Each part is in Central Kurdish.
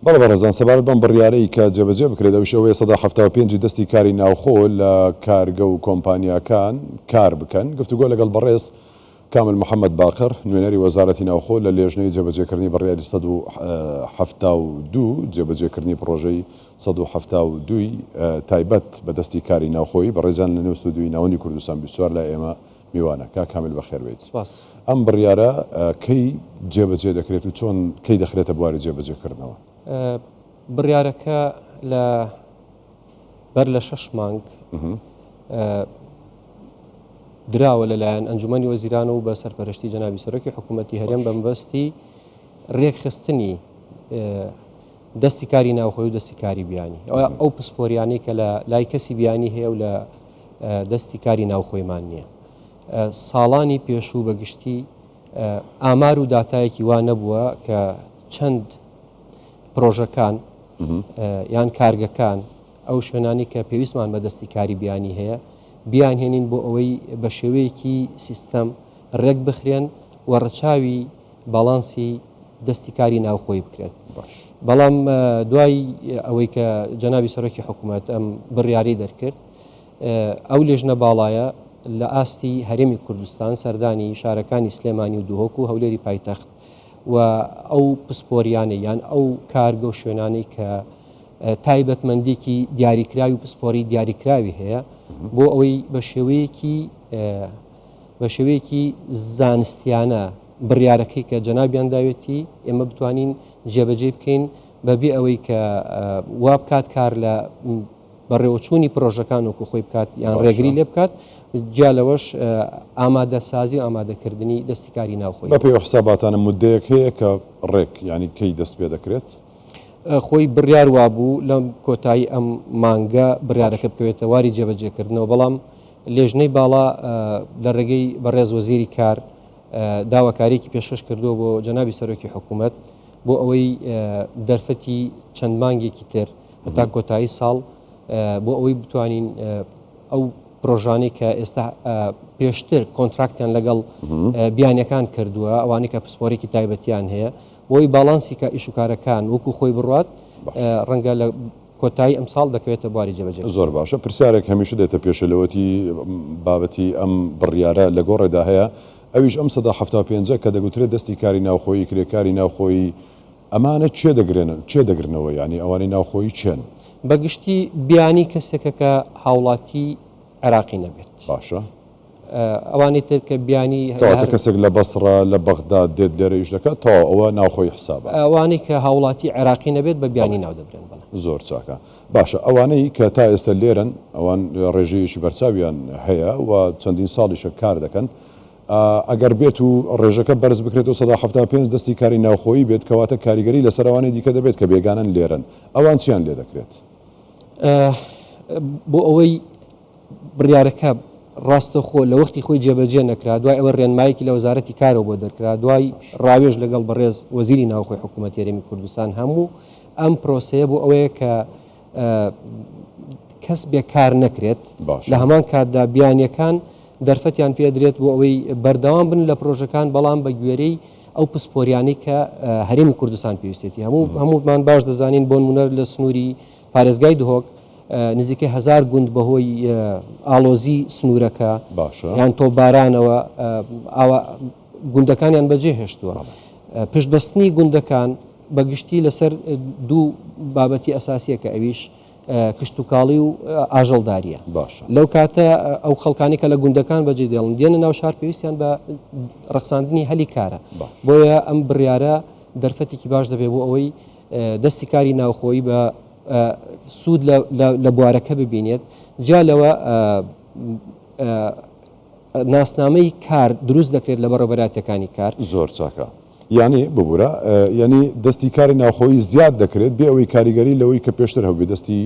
بەڵێ بەڕێزان سەبارەت بەم بڕیارەی کە جێبەجێ بکرێت ئەویش ئەوەیە 75% ی دەستی کاری ناوخۆ لە کارگە و کۆمپانیاکان کار بکەن گفتوگۆ لەگەڵ بەڕێز کامل محەمەد باقر نوێنەری وەزارەتی ناوخۆ لە لێژنەی جێبەجێکردنی بڕیاری 172 جێبەجێکردنی پڕۆژەی 172 ی تایبەت بە دەستی کاری ناوخۆیی بەڕێزیان لە نێو ستۆدیۆی ناوەندی کوردستان 24 لای ئێمە میوانە. کاک کامیل بەخێر بێیت. سپاس. ئەم بڕیارە کەی جێبەجێ دەکرێت و چۆن کەی دەخرێتە بواری جێبەجێکردنەوە؟ بڕیارەکە لە بەر لە شەش مانگ دراوە لەلایەن ئەنجومەنی وەزیران و بە سەرپەرشتی جەنابی سەرۆکی حکوومەتی هەرێم بە مەبەستی رێکخستنی دەستی کاری ناوخۆی و دەستی کاری بیانی ئەو پسپۆریانەی کە لە لای کەسی بیانی هەیە و لە دەستی کاری ناوخۆیمان نییە. ساڵانی پێشوو بە گشتی ئامار و داتایەکی وا نەبووە کە چەند پرۆژەکان یان کارگەکان ئەو شوێنانی کە پێویستمان بە دەستی کاری بیانی هەیە بیانهێنین بۆ ئەوەی بە شێوەیەکی سیستەم ڕێک بخرێن و ڕەچاوی باڵانسی دەستی کاری ناوخۆی بکرێت. بەڵام دوای ئەوەی کە جەنابی سەرۆکی حکوومەت ئەم بڕیاری دەرکرد ئەو لێژنە باڵایە لە ئاستی هەرێمی کوردستان سەردانی شارەکانی سلێمانی و دهۆک و هەولێری پایتەخت و ئەو پسپۆریانەی یان ئەو کارگە و شوێنانەی کە تایبەتمەندێکی دیاریکراوی و پسپۆری دیاریکراوی هەیە بۆ ئەوەی بە شێوەیەکی بە شێوەیەکی زانستیانە بڕیارەکەی کە جەنابیان داوێتی ئێمە بتوانین جێبەجێ بکەین بەبێ ئەوەی کە وا بکات کار لە بەڕێوەچوونی پرۆژەکان وەکو خۆی بکات یان ڕێگری لێ بکات جیا لەوەش ئامادەسازی و ئامادەکردنی دەستی کاری ناوخۆی. بەپێی ئەو حساباتانە موددەیەک هەیە کە ڕێک یانی کەی دەست پێ دەکرێت؟ خۆی بڕیار وابوو لە کۆتایی ئەم مانگە بڕیارەکە بکەوێتە واری جێبەجێکردنەوە، بەڵام لێژنەی باڵا لە ڕێگەی بەڕێز وەزیری کار داواکارییەکی پێشکەش کردووە بۆ جەنابی سەرۆکی حکوومەت بۆ ئەوەی دەرفەتی چەند مانگێکی تر هەتا کۆتایی ساڵ بۆ ئەوەی بتوانین ئەو پرۆژانەی کە ئێستا پێشتر کۆنتراکتیان لەگەڵ بیانەکان کردووە ئەوانەی کە پسپۆرێکی تایبەتیان هەیە بۆی باڵانسی کە ئیشوکارەکان وەکو خۆی بڕات ڕەنگە لە کۆتایی ئەمساڵ دەکەوێتە بواری جێبەجێ. زۆر باشە پرسیارێک هەمیشە دێتە پێشێ لەوەتی بابەتی ئەم بڕیارە لە گۆڕێدا هەیە ئەویش ئەم 75% ە کە دەگوترێت دەستی کاری ناوخۆیی کرێکاری ناوخۆیی ئەمانە کێ دەگرێنن کێ دەگرنەوە یانی ئەوانەی ناوخۆیی کێن؟ بە گشتی بیانی کەسێکە کە هاوڵاتی عێراقی نەبێت. باشە. ئەوانی تر کە بیانی. کەواتە کەسێک لە بەسڕە لە بەغداد دێت لێرە ئیش دەکات تەواو ئەوە ناوخۆیی حسابە. ئەوانەی کە هاوڵاتی عێراقی نەبێت بە بیانی ناو دەبرێن بەڵێ. زۆر چاکە. باشە ئەوانەی کە تا ئێستا لێرەن ئەوان ڕێژەیەکی بەرچاویان هەیە و چەندین ساڵیشە کار دەکەن ئەگەر بێت و ڕێژەکە بەرز بکرێتەوە 75% دەستی کاری ناوخۆیی بێت کەواتە کاریگەری لەسەر ئەوانەی دیکە دەبێت کە بێگانەن لێرەن ئەوان چیان لێ دەکرێت؟ بۆ ئەوەی بڕیارەکە ڕاستەخۆ لە وەختی خۆی جێبەجێ نەکرا دوای ئەوە ڕێنمایەکی لە وەزارەتی کارەوە بۆ دەرکرا دوای ڕاوێژ لەگەڵ بەڕێز وەزیری ناوخۆی حکوومەتی هەرێمی کوردستان هەموو ئەم پرۆسەیە بۆ ئەوەیە کە کەس بێکار نەکرێت لە هەمان کاتدا بیانیەکان دەرفەتیان پێدرێت بۆ ئەوەی بەردەوام بن لە پرۆژەکان بەڵام بە گوێرەی ئەو پسپۆریانەی کە هەرێمی کوردستان پێویستێتی هەموو هەموومان باش دەزانین بۆ نمونە لە سنووری پارێزگای دهۆک نزیکەی هەزار گوند بەهۆی ئاڵۆزی سنوورەکە یان تۆپبارانەوە ئاوا گوندەکانیان بەجێ هێشتووە. پشتبەستنی گوندەکان بە گشتی لەسەر دوو بابەتی ئەساسیە کە ئەویش کشتتوکاڵی و ئاژەڵداریە لەو کاتە ئەو خەڵکانی کە لە گوندەکان بەجێ دێڵن دێنە ناو شار پێویستیان بە ڕەخساندنی هەلی کارە بۆیە ئەم بڕیارە دەرفەتێکی باش دەبێت بۆ ئەوەی دەستی کاری ناوخۆیی بە سوود لە بوارەکە ببینێت جیا لەوە ناسنامەی کار دروست دەکرێت لە بەڕێوەبەرایەتیەکانی کار. زۆر چاکە. یانی ببورە یانی دەستی کاری ناوخۆیی زیاد دەکرێت بێ ئەوەی کاریگەری لەوەی کە پێشتر هەبووبێ دەستی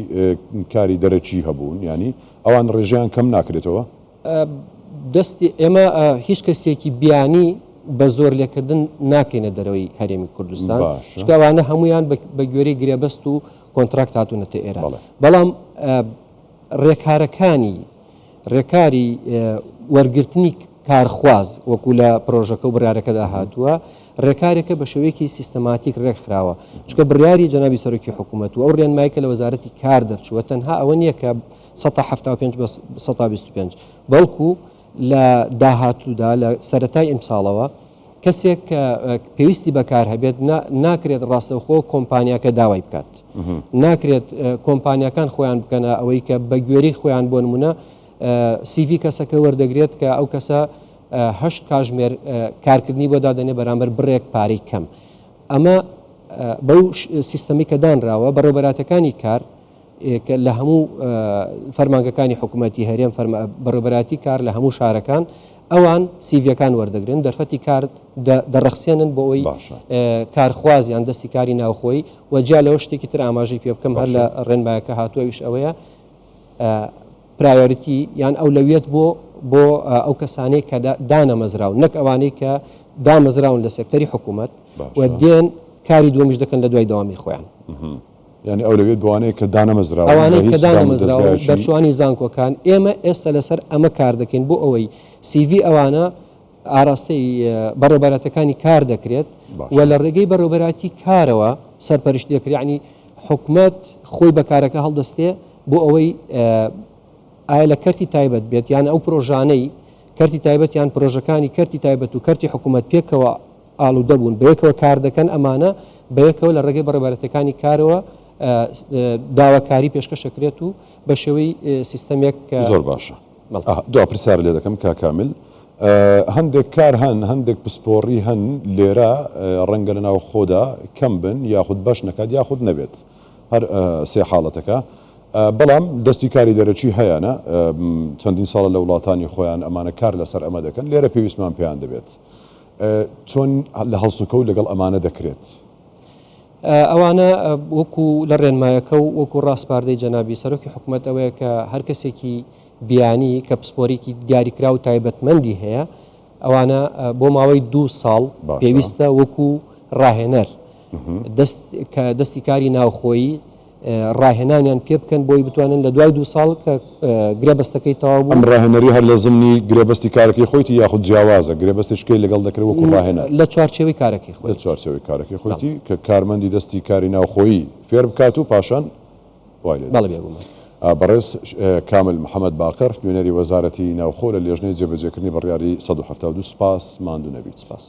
کاری دەرەکی هەبوون یانی ئەوان ڕێژەیان کەم ناکرێتەوە؟ دەستی ئێمە هیچ کەسێکی بیانی بە زۆر لێکردن ناکەینە دەرەوەی هەرێمی کوردستان چونکە ئەوانە هەمویان بە گوێرەی گرێبەست و کۆنتراکت هاتوونەتە ئێرە بەڵام ڕێکارەکانی ڕێکاری وەرگرتنی کارخواز وەکو لە پرۆژەکە و بڕارەکەدا هاتووە. ڕێکارێکە بە شێوەیەکی سیستەماتیک ڕێکخراوە، چونکە بڕیاری جەنابی سەرۆکی حکوومەت و ئەو ڕێنمایی کە لە وەزارەتی کار دەرچووە تەنها ئەوە نییە کە سەتا 75 بە سەتا 25 بەڵکو لە داهاتوودا لە سەرەتای ئیمساڵەوە کەسێک کە پێویستی بەکار هەبێت ناکرێت ڕاستەوخۆ کۆمپانیاکە داوای بکات ناکرێت کۆمپانیاکان خۆیان بکەنە ئەوەی کە بە گوێری خۆیان بۆ نمونە سیڤی کەسەکە وەردەگرێت کە ئەو کەسە هەشت کاژمێر کارکردنی بۆ دادەنێ بەرامبەر بڕێک پارەی کەم. ئەمە بەو سیستەمی کە دانراوە بەڕێوبەراتەکانی کار کە لە هەموو فەرمانگەکانی حکوومەتی هەرێم بەڕێوبەراتی کار لە هەموو شارەکان ئەوان سیڤیەکان وەردەگرن دەرفەتی کار دەڕەخسێنن بۆ ئەوەی کارخواز یان دەستی کاری ناوخۆی و جیا لەوە شتێکی تر ئاماژەی پێ بکەم هەر لە ڕێنمایەکە هاتووە ئەویش ئەوەیە priority یان ئەولەویەت بۆ بۆ ئەو کەسانەی کە دانەمەزراون نەک ئەوانەی کە دامەزراون لە سێکتەری حکوومەت و دێن کاری دووەمیش دەکەن لە دوای دەوامی خۆیان. یانی ئەولەویەت بۆ ئەوانەیە کە دانەمەزراون ئەوانەی کە دانەمەزراون دەرچوانی زانکۆکان ئێمە ئێستا لەسەر ئەمە کار دەکەین بۆ ئەوەی سیڤی ئەوانە ئاراستەی بەڕێوبەراتەکانی کار دەکرێت و لە ڕێگەی بەڕێوبەراتی کارەوە سەرپەرشتی دەکرێت یعنی حکومەت خۆی بە کارەکە هەڵدەستێ بۆ ئەوەی ئایا لە کەرتی تایبەت بێت یان ئەو پرۆژانەی کەرتی تایبەت یان پرۆژەکانی کەرتی تایبەت و کەرتی حکوومەت پێکەوە ئالوودە بوون بەیەکەوە کار دەکەن ئەمانە بەیەکەوە لە ڕێگەی بەڕێوبەرەتەکانی کارەوە داواکاری پێشکەشەکرێت و بە شێوەی سیستەمێک زۆر باشە دوا پرسیار لێ دەکەم کاک کامل هەندێک کار هەن هەندێک پسپۆڕی هەن لێرە ڕەنگە لە ناو خۆدا کەم بن یاخود بەش نەکات یاخود نەبێت هەر سێ حاڵەتەکە بەڵام دەستی کاری دەرەکی هەیەە چەندین ساڵە لە وڵاتانی خۆیان ئەمانە کار لەسەر ئەمە دەکەن لێرە پێویستمان پێیان دەبێت چۆن لە هەڵسوکەوت لەگەڵ ئەمانە دەکرێت؟ ئەوانە وەکو لە ڕێنمایەکە و وەکو ڕاسپاردەی جەنابی سەرۆکی حکومەت ئەوەیە کە هەر کەسێکی بیانی کە پسپۆریکی دیاریکراو و تایبەتمەندی هەیە ئەوانە بۆ ماوەی دوو ساڵ پێویستە وەکو ڕاهێنەر دەست کە دەستی کاری ناوخۆیی ڕاهێنانیان پێ بکەن بۆی بتوانن لە دوای دوو ساڵ کە گرێبەستەکەی تەواو بوو. ئەم ڕاهێنەری هەر لە زمنی گرێبەستی کارەکەی خۆیتی یاخود جیاوازە گرێبەستێکی کەی لەگەڵ دەکرێت وەکو ڕاهێنەر؟ لە چوارچێوەی کارەکەی خۆیتی. لە چوارچێوەی کارەکەی خۆیتی کە کارمەندی دەستی کاری ناوخۆیی فێر بکات و پاشان وای لێ بەڵێ بێگومان. بەڕێز کامل محەمەد باقر نوێنەری وەزارەتی ناوخۆ لە لێژنەی جێبەجێکردنی بڕیاری 172 سوپاس ماندوو نەبیت. سوپاس.